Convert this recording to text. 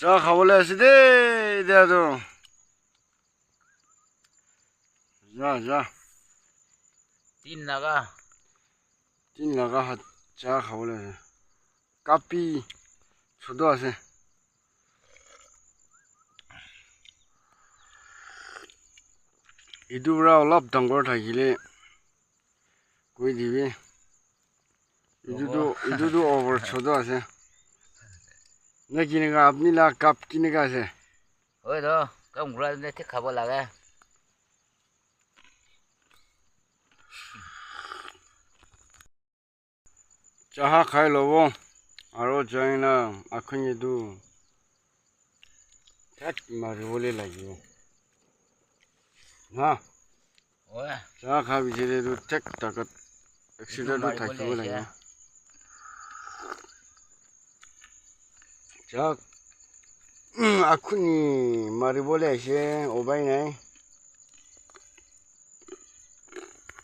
চাহ খাবলৈ আছে দেই। এতিয়াতো যা যা। তিন লগা। তিন লগা হাত চাহ খাবলৈ আছে। কাপি ছোট আছে। ইটোৰ পৰা অলপ ডাঙৰ থাকিলে কৈ দিবি। এইটোতো অভাৰ ছোট আছে নে কেনেকুৱা? আপুনি লা কাপ কেনেকুৱা আছে? হয়তো কাম ঘূৰা ঠিক খাব লাগে। চাহ খাই ল'ব আৰু যাই না আখৈটো ঠেক মাৰিবলৈ লাগিব না। চাহ খোৱাৰ পিছতে এইটো ঠেক তাকত এক্সিডেণ্টটো থাকিব লাগিব। চাহ আখুনি মাৰিবলৈ আহিছে, উপায় নাই।